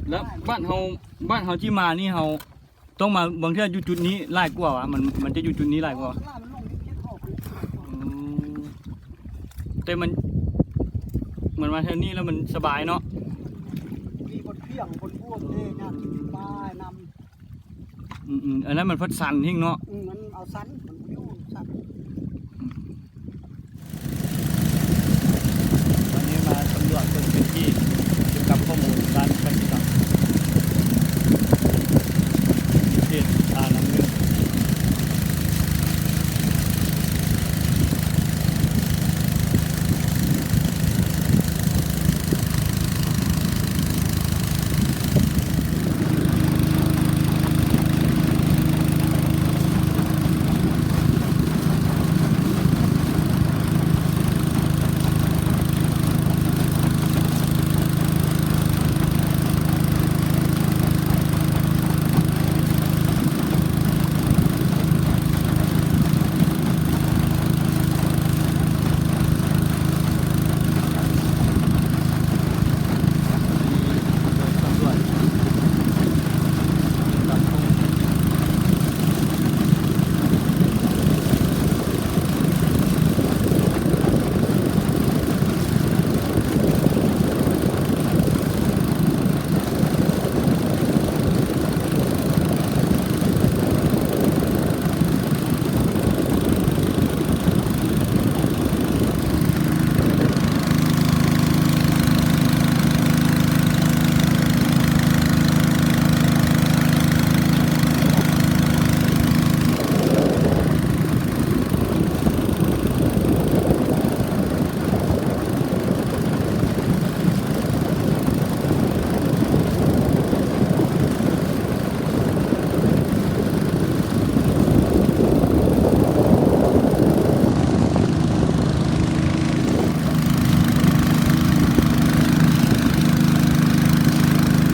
ແລ້ວບ້ານເຮົາ ບ້ານເຮົາທີ່ມານີ້ ເຮົາຕ້ອງມາ ບາງເທື່ອຢູ່ຈຸດນີ້ຫຼາຍກວ່າຫວາ? ມັນ ມັນຈະຢູ່ຈຸດນີ້ຫຼາຍກວ່າຫວາ? ອືມ ແຕ່ມັນ ມັນມາແຖວນີ້ແລ້ວມັນສະບາຍເນາະ. ມີບົດພຽງບົດພວງເດ້ ຍາມກິນປານຳ. ອືມໆ ອັນນັ້ນມັນພັດຊັນແຮງເນາະ. ອືມ ມັນເອົາຊັນ ມັນຢູ່ຊັນ. ວັນນີ້ມາສຳຫຼວດເບິ່ງພື້ນທີ່ ກ່ຽວກັບຂໍ້ມູນດ້ານກະສິກຳ ເຂດທ່ານ້ຳໜຶ່ງ.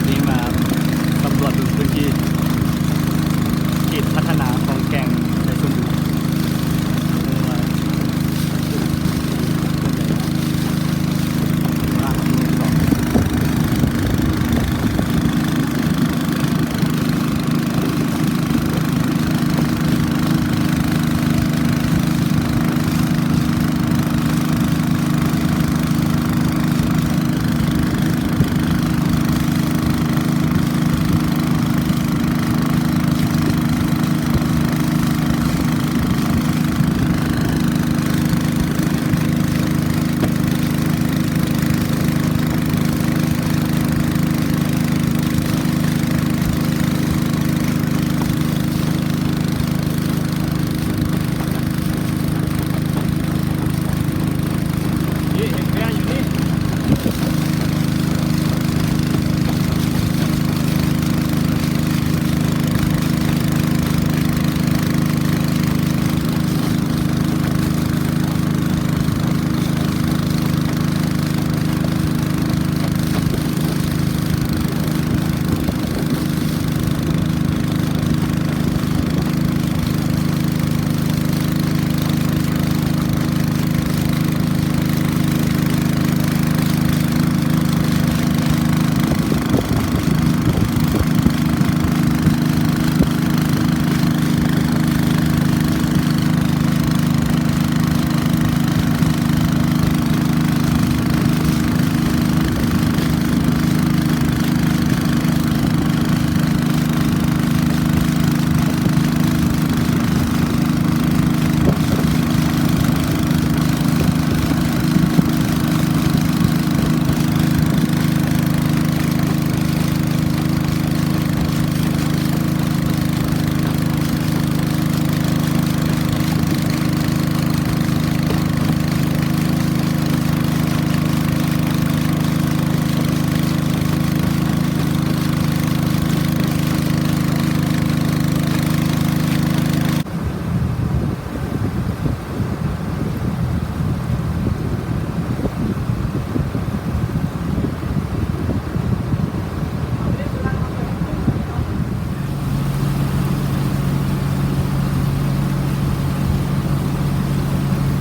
ນີ້ມາສຳຫຼວດເບິ່ງພື້ນທີ່ເຂດພັດທະນາຂອງແຂວງໄຊສົມບູນ.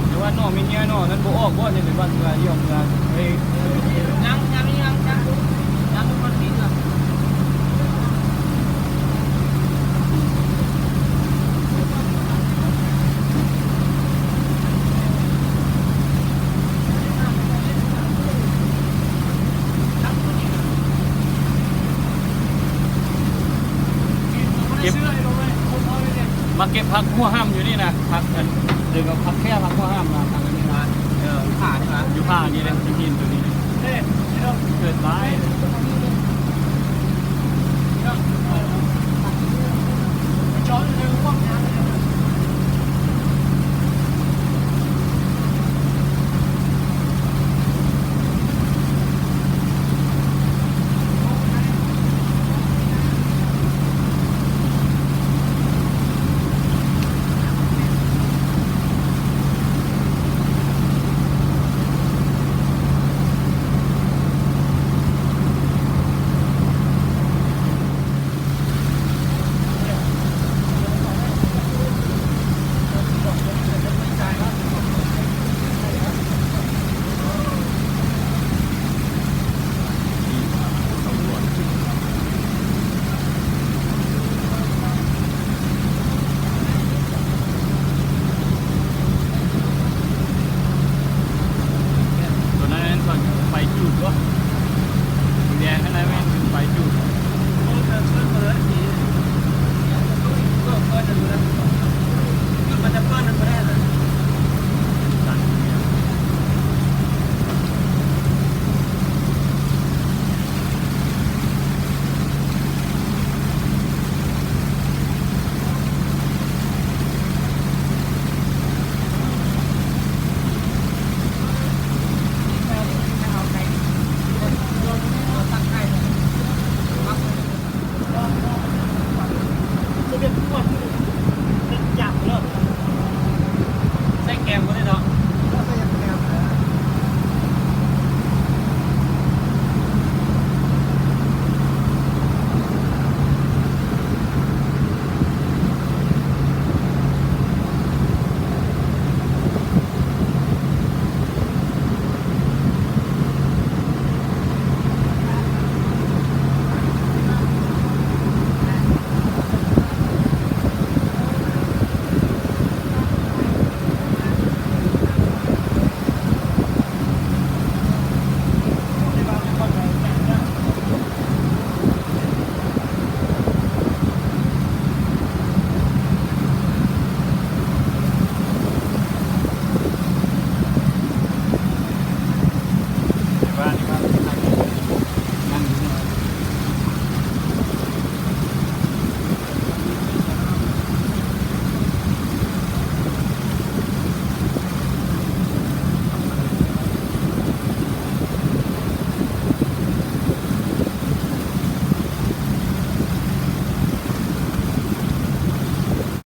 ແຕ່ວ່າໜໍ່ມີເຮຍໜໍ່ນັ້ນບໍ່ອອກບໍ່? ຈະເປັນບ້ານເມືອງ ເອີ ເມືອງ ເອີ ຍັງ ຍັງ ຍັງ ຍັງ ຍັງບໍ່ທັນຕິດລະ. ມາເກັບຜັກຫົວຫາມຢູ່ນີ້ນະ ຜັກອັນ ເອີ້ນວ່າຜັກແຂ້ ຜັກຫົວຫາມນະ ທາງອັນນີ້ນະ ເອີ ຢູ່ຜານີ້ນະ ຢູ່ຜານີ້ແຫຼະ ທີ່ຫີນໂຕນີ້ ເກີດຫຼາຍ.